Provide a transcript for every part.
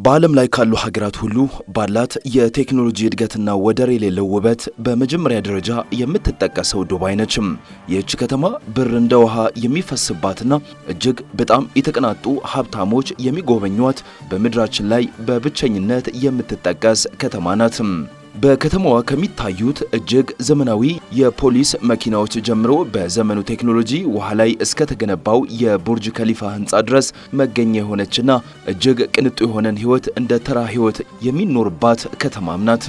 በዓለም ላይ ካሉ ሀገራት ሁሉ ባላት የቴክኖሎጂ እድገትና ወደር የሌለው ውበት በመጀመሪያ ደረጃ የምትጠቀሰው ዱባይ ነችም። ይህች ከተማ ብር እንደ ውሃ የሚፈስባትና እጅግ በጣም የተቀናጡ ሀብታሞች የሚጎበኟት በምድራችን ላይ በብቸኝነት የምትጠቀስ ከተማ ናት። በከተማዋ ከሚታዩት እጅግ ዘመናዊ የፖሊስ መኪናዎች ጀምሮ በዘመኑ ቴክኖሎጂ ውሃ ላይ እስከተገነባው የቡርጅ ከሊፋ ህንፃ ድረስ መገኛ የሆነችና እጅግ ቅንጡ የሆነን ህይወት እንደ ተራ ህይወት የሚኖርባት ከተማም ናት።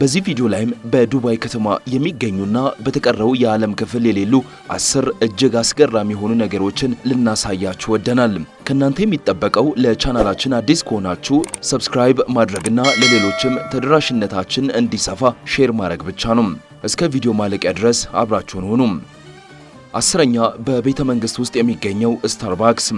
በዚህ ቪዲዮ ላይም በዱባይ ከተማ የሚገኙና በተቀረው የዓለም ክፍል የሌሉ 10 እጅግ አስገራሚ የሆኑ ነገሮችን ልናሳያችሁ ወደናል። ከእናንተ የሚጠበቀው ለቻናላችን አዲስ ከሆናችሁ subscribe ማድረግና ለሌሎችም ተደራሽነታችን እንዲሰፋ share ማድረግ ብቻ ነው። እስከ ቪዲዮ ማለቂያ ድረስ አብራችሁን ሁኑ። 10ኛ፣ በቤተ መንግስት ውስጥ የሚገኘው ስታርባክስ።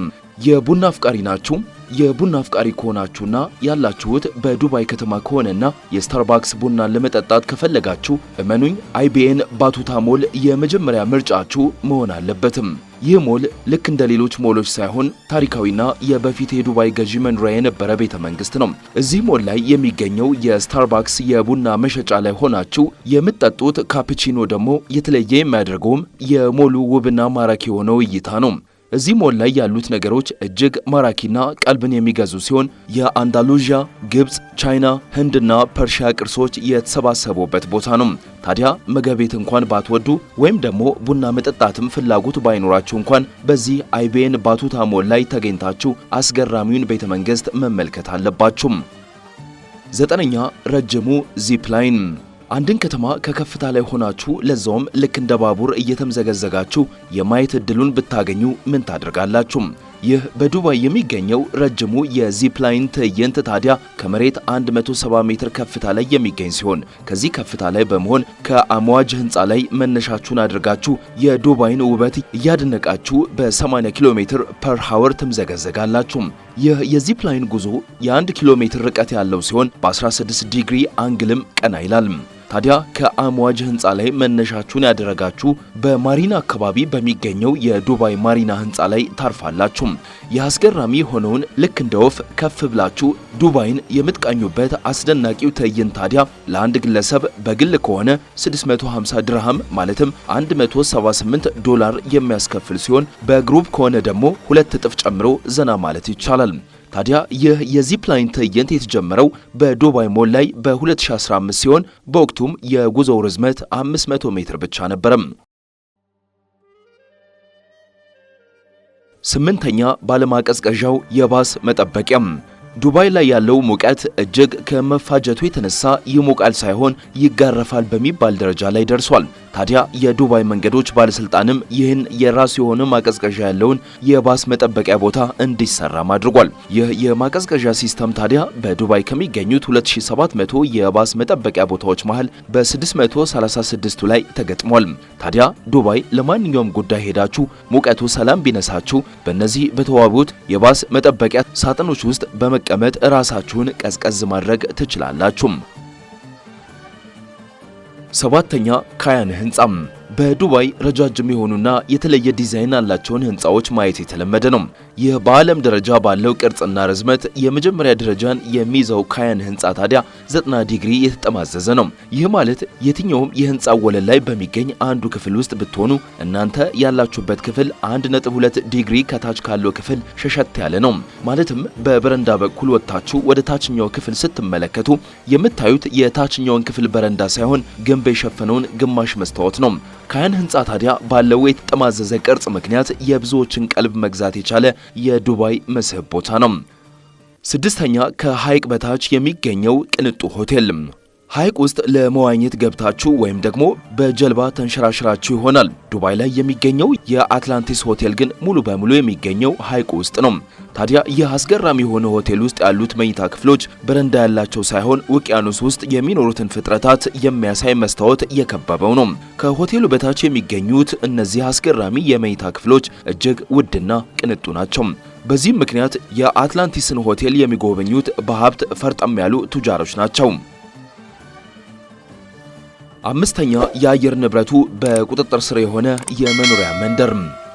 የቡና አፍቃሪ ናችሁ? የቡና አፍቃሪ ከሆናችሁና ያላችሁት በዱባይ ከተማ ከሆነና የስታርባክስ ቡናን ለመጠጣት ከፈለጋችሁ፣ እመኑኝ፣ ኢብን ባቱታ ሞል የመጀመሪያ ምርጫችሁ መሆን አለበትም። ይህ ሞል ልክ እንደ ሌሎች ሞሎች ሳይሆን ታሪካዊና የበፊት የዱባይ ገዢ መኖሪያ የነበረ ቤተ መንግስት ነው። እዚህ ሞል ላይ የሚገኘው የስታርባክስ የቡና መሸጫ ላይ ሆናችሁ የምትጠጡት ካፕቺኖ ደግሞ የተለየ የሚያደርገውም የሞሉ ውብና ማራኪ የሆነው እይታ ነው። እዚህ ሞል ላይ ያሉት ነገሮች እጅግ ማራኪና ቀልብን የሚገዙ ሲሆን የአንዳሉዥያ፣ ግብፅ፣ ቻይና፣ ህንድና ፐርሺያ ቅርሶች የተሰባሰቡበት ቦታ ነው። ታዲያ ምግብ ቤት እንኳን ባትወዱ ወይም ደግሞ ቡና መጠጣትም ፍላጎት ባይኖራችሁ እንኳን በዚህ ኢብን ባቱታ ሞል ላይ ተገኝታችሁ አስገራሚውን ቤተ መንግስት መመልከት አለባችሁ። 9ኛ፣ ረጅሙ zipline። አንድን ከተማ ከከፍታ ላይ ሆናችሁ፣ ለዛውም ልክ እንደ ባቡር እየተምዘገዘጋችሁ የማየት እድሉን ብታገኙ ምን ታደርጋላችሁ? ይህ በዱባይ የሚገኘው ረጅሙ የ zipline ትዕይንት ታዲያ ከመሬት 170 ሜትር ከፍታ ላይ የሚገኝ ሲሆን ከዚህ ከፍታ ላይ በመሆን ከአምዋጅ ህንፃ ላይ መነሻችሁን አድርጋችሁ የዱባይን ውበት እያደነቃችሁ በ80 ኪሎ ሜትር per hour ትምዘገዘጋላችሁ። ይህ የ zipline ጉዞ የ1 ኪሎ ሜትር ርቀት ያለው ሲሆን በ16 ዲግሪ angle ም ቀና ይላል። ታዲያ ከአምዋጅ ህንፃ ላይ መነሻችሁን ያደረጋችሁ በማሪና አካባቢ በሚገኘው የዱባይ ማሪና ህንፃ ላይ ታርፋላችሁ። ይህ አስገራሚ የሆነውን ልክ እንደ ወፍ ከፍ ብላችሁ ዱባይን የምትቃኙበት አስደናቂው ትዕይንት ታዲያ ለአንድ ግለሰብ በግል ከሆነ 650 ድርሃም ማለትም 178 ዶላር የሚያስከፍል ሲሆን በ group ከሆነ ደግሞ ሁለት እጥፍ ጨምሮ ዘና ማለት ይቻላል። ታዲያ ይህ የ zipline ትዕይንት የተጀመረው በዱባይ ሞል ላይ በ2015 ሲሆን በወቅቱም የጉዞው ርዝመት 500 ሜትር ብቻ ነበረም። 8ኛ፣ ባለማቀዝቀዣው የባስ መጠበቂያም። ዱባይ ላይ ያለው ሙቀት እጅግ ከመፋጀቱ የተነሳ ይሞቃል ሳይሆን ይጋረፋል በሚባል ደረጃ ላይ ደርሷል። ታዲያ የዱባይ መንገዶች ባለስልጣንም ይህን የራሱ የሆነ ማቀዝቀዣ ያለውን የባስ መጠበቂያ ቦታ እንዲሰራም አድርጓል። ይህ የማቀዝቀዣ system ታዲያ በዱባይ ከሚገኙት 2700 የባስ መጠበቂያ ቦታዎች መሃል በ636ቱ ላይ ተገጥሟል። ታዲያ ዱባይ ለማንኛውም ጉዳይ ሄዳችሁ ሙቀቱ ሰላም ቢነሳችሁ በእነዚህ በተዋቡት የባስ መጠበቂያ ሳጥኖች ውስጥ በመቀመጥ ራሳችሁን ቀዝቀዝ ማድረግ ትችላላችሁ። 7ኛ፣ ካያን ህንጻም። በዱባይ ረጃጅም የሆኑና የተለየ ዲዛይን ያላቸውን ህንፃዎች ማየት የተለመደ ነው። ይህ በዓለም ደረጃ ባለው ቅርጽና ርዝመት የመጀመሪያ ደረጃን የሚይዘው ካያን ህንፃ ታዲያ 90 ዲግሪ የተጠማዘዘ ነው። ይህ ማለት የትኛውም የህንፃ ወለል ላይ በሚገኝ አንዱ ክፍል ውስጥ ብትሆኑ እናንተ ያላችሁበት ክፍል 1.2 ዲግሪ ከታች ካለው ክፍል ሸሸት ያለ ነው። ማለትም በበረንዳ በኩል ወጥታችሁ ወደ ታችኛው ክፍል ስትመለከቱ የምታዩት የታችኛውን ክፍል በረንዳ ሳይሆን ግንብ የሸፈነውን ግማሽ መስታወት ነው። ካያን ህንፃ ታዲያ ባለው የተጠማዘዘ ቅርጽ ምክንያት የብዙዎችን ቀልብ መግዛት የቻለ የዱባይ መስህብ ቦታ ነው። 6ኛ፣ ከሐይቅ በታች የሚገኘው ቅንጡ ሆቴል። ሐይቅ ውስጥ ለመዋኘት ገብታችሁ ወይም ደግሞ በጀልባ ተንሸራሽራችሁ ይሆናል። ዱባይ ላይ የሚገኘው የአትላንቲስ ሆቴል ግን ሙሉ በሙሉ የሚገኘው ሐይቁ ውስጥ ነው። ታዲያ ይህ አስገራሚ የሆነ ሆቴል ውስጥ ያሉት መኝታ ክፍሎች በረንዳ ያላቸው ሳይሆን ውቅያኖስ ውስጥ የሚኖሩትን ፍጥረታት የሚያሳይ መስታወት የከበበው ነው። ከሆቴሉ በታች የሚገኙት እነዚህ አስገራሚ የመኝታ ክፍሎች እጅግ ውድና ቅንጡ ናቸው። በዚህም ምክንያት የአትላንቲስን ሆቴል የሚጎበኙት በሀብት ፈርጠም ያሉ ቱጃሮች ናቸው። 5ኛ፣ የአየር ንብረቱ በቁጥጥር ስር የሆነ የመኖሪያ መንደር።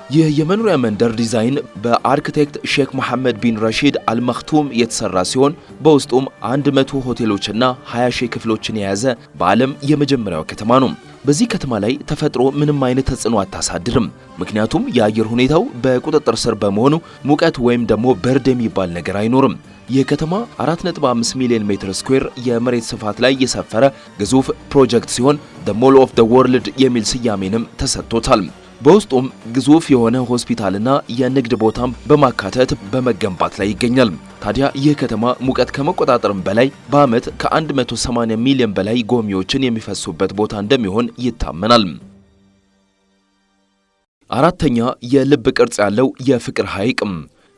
ይህ የመኖሪያ መንደር ዲዛይን በአርክቴክት ሼክ መሐመድ ቢን ረሺድ አልመክቱም የተሰራ ሲሆን በውስጡም 100 ሆቴሎችና 20 ሺህ ክፍሎችን የያዘ በዓለም የመጀመሪያው ከተማ ነው። በዚህ ከተማ ላይ ተፈጥሮ ምንም አይነት ተጽዕኖ አታሳድርም። ምክንያቱም የአየር ሁኔታው በቁጥጥር ስር በመሆኑ ሙቀት ወይም ደግሞ ብርድ የሚባል ነገር አይኖርም። ይህ ከተማ 4.5 ሚሊዮን ሜትር ስኩዌር የመሬት ስፋት ላይ የሰፈረ ግዙፍ ፕሮጀክት ሲሆን The Mall of the World የሚል ስያሜንም ተሰጥቶታል። በውስጡም ግዙፍ የሆነ ሆስፒታልና የንግድ ቦታም በማካተት በመገንባት ላይ ይገኛል። ታዲያ ይህ ከተማ ሙቀት ከመቆጣጠርም በላይ በዓመት ከ180 ሚሊዮን በላይ ጎብኚዎችን የሚፈሱበት ቦታ እንደሚሆን ይታመናል። አራተኛ፣ የልብ ቅርጽ ያለው የፍቅር ሐይቅም።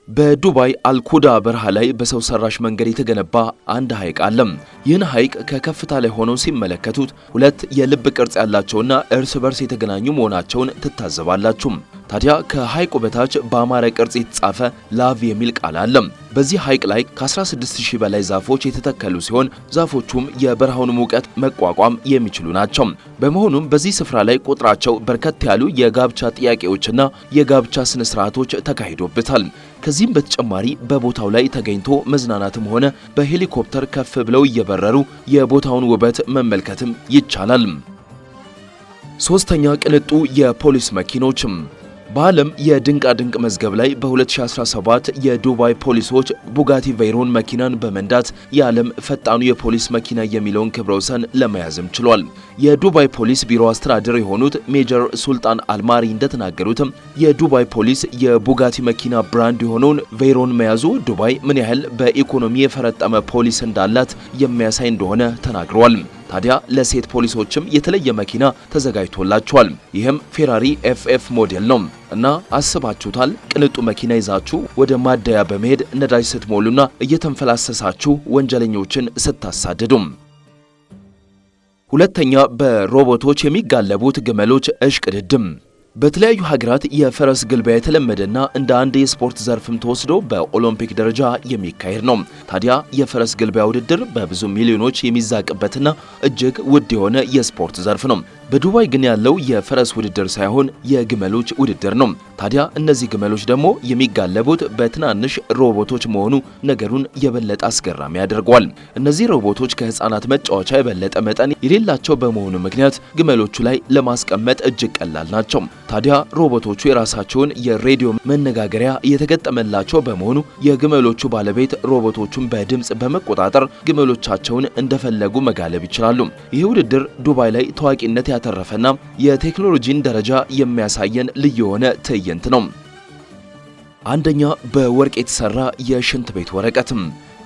በዱባይ አልኩዳ በረሃ ላይ በሰው ሰራሽ መንገድ የተገነባ አንድ ሐይቅ አለ። ይህን ሐይቅ ከከፍታ ላይ ሆነው ሲመለከቱት ሁለት የልብ ቅርጽ ያላቸውና እርስ በርስ የተገናኙ መሆናቸውን ትታዘባላችሁ። ታዲያ ከሐይቁ በታች በአማረ ቅርጽ የተጻፈ "love" የሚል ቃል አለ። በዚህ ሐይቅ ላይ ከ16,000 በላይ ዛፎች የተተከሉ ሲሆን ዛፎቹም የበረሃውን ሙቀት መቋቋም የሚችሉ ናቸው። በመሆኑም በዚህ ስፍራ ላይ ቁጥራቸው በርከት ያሉ የጋብቻ ጥያቄዎችና የጋብቻ ስነ ስርዓቶች ተካሂዶበታል። ከዚህም በተጨማሪ በቦታው ላይ ተገኝቶ መዝናናትም ሆነ በሄሊኮፕተር ከፍ ብለው እየበረሩ የቦታውን ውበት መመልከትም ይቻላል። ሶስተኛ፣ ቅንጡ የፖሊስ መኪኖችም። በዓለም የድንቃ ድንቅ መዝገብ ላይ በ2017 የዱባይ ፖሊሶች ቡጋቲ ቬይሮን መኪናን በመንዳት የዓለም ፈጣኑ የፖሊስ መኪና የሚለውን ክብረ ወሰን ለመያዝም ችሏል። የዱባይ ፖሊስ ቢሮ አስተዳደር የሆኑት ሜጀር ሱልጣን አልማሪ እንደተናገሩትም የዱባይ ፖሊስ የቡጋቲ መኪና brand የሆነውን ቬይሮን መያዙ ዱባይ ምን ያህል በኢኮኖሚ የፈረጠመ ፖሊስ እንዳላት የሚያሳይ እንደሆነ ተናግረዋል። ታዲያ ለሴት ፖሊሶችም የተለየ መኪና ተዘጋጅቶላቸዋል። ይህም ፌራሪ FF ሞዴል ነው። እና አስባችሁታል? ቅንጡ መኪና ይዛችሁ ወደ ማደያ በመሄድ ነዳጅ ስትሞሉና እየተንፈላሰሳችሁ ወንጀለኞችን ስታሳድዱም። ሁለተኛ፣ በሮቦቶች የሚጋለቡት ግመሎች እሽቅድድም። በተለያዩ ሀገራት የፈረስ ግልቢያ የተለመደና እንደ አንድ የስፖርት ዘርፍም ተወስዶ በኦሎምፒክ ደረጃ የሚካሄድ ነው። ታዲያ የፈረስ ግልቢያ ውድድር በብዙ ሚሊዮኖች የሚዛቅበትና እጅግ ውድ የሆነ የስፖርት ዘርፍ ነው። በዱባይ ግን ያለው የፈረስ ውድድር ሳይሆን የግመሎች ውድድር ነው። ታዲያ እነዚህ ግመሎች ደግሞ የሚጋለቡት በትናንሽ ሮቦቶች መሆኑ ነገሩን የበለጠ አስገራሚ ያደርገዋል። እነዚህ ሮቦቶች ከህፃናት መጫወቻ የበለጠ መጠን የሌላቸው በመሆኑ ምክንያት ግመሎቹ ላይ ለማስቀመጥ እጅግ ቀላል ናቸው። ታዲያ ሮቦቶቹ የራሳቸውን የሬዲዮ መነጋገሪያ የተገጠመላቸው በመሆኑ የግመሎቹ ባለቤት ሮቦቶቹን በድምፅ በመቆጣጠር ግመሎቻቸውን እንደፈለጉ መጋለብ ይችላሉ። ይህ ውድድር ዱባይ ላይ ታዋቂነት ያተረፈና የቴክኖሎጂን ደረጃ የሚያሳየን ልዩ የሆነ ትዕይንት ነው። አንደኛ፣ በወርቅ የተሰራ የሽንት ቤት ወረቀትም።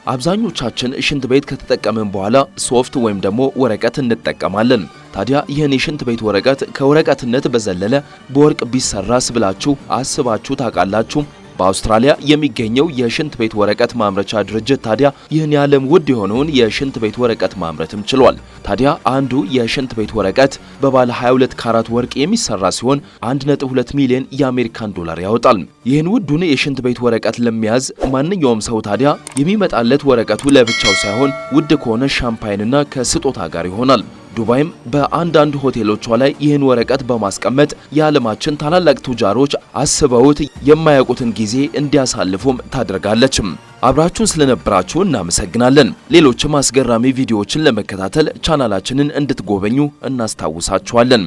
አብዛኞቻችን ሽንት ቤት ከተጠቀምን በኋላ ሶፍት ወይም ደግሞ ወረቀት እንጠቀማለን። ታዲያ ይህን የሽንት ቤት ወረቀት ከወረቀትነት በዘለለ በወርቅ ቢሰራስ ብላችሁ አስባችሁ ታውቃላችሁ? በአውስትራሊያ የሚገኘው የሽንት ቤት ወረቀት ማምረቻ ድርጅት ታዲያ ይህን የዓለም ውድ የሆነውን የሽንት ቤት ወረቀት ማምረትም ችሏል። ታዲያ አንዱ የሽንት ቤት ወረቀት በባለ 22 ካራት ወርቅ የሚሰራ ሲሆን 1.2 ሚሊዮን የአሜሪካን ዶላር ያወጣል። ይህን ውዱን የሽንት ቤት ወረቀት ለሚያዝ ማንኛውም ሰው ታዲያ የሚመጣለት ወረቀቱ ለብቻው ሳይሆን ውድ ከሆነ ሻምፓይንና ከስጦታ ጋር ይሆናል። ዱባይም በአንዳንድ ሆቴሎቿ ላይ ይህን ወረቀት በማስቀመጥ የዓለማችን ታላላቅ ቱጃሮች አስበውት የማያውቁትን ጊዜ እንዲያሳልፉም ታደርጋለችም። አብራችሁን ስለነበራችሁ እናመሰግናለን። ሌሎችም አስገራሚ ቪዲዮዎችን ለመከታተል ቻናላችንን እንድትጎበኙ እናስታውሳችኋለን።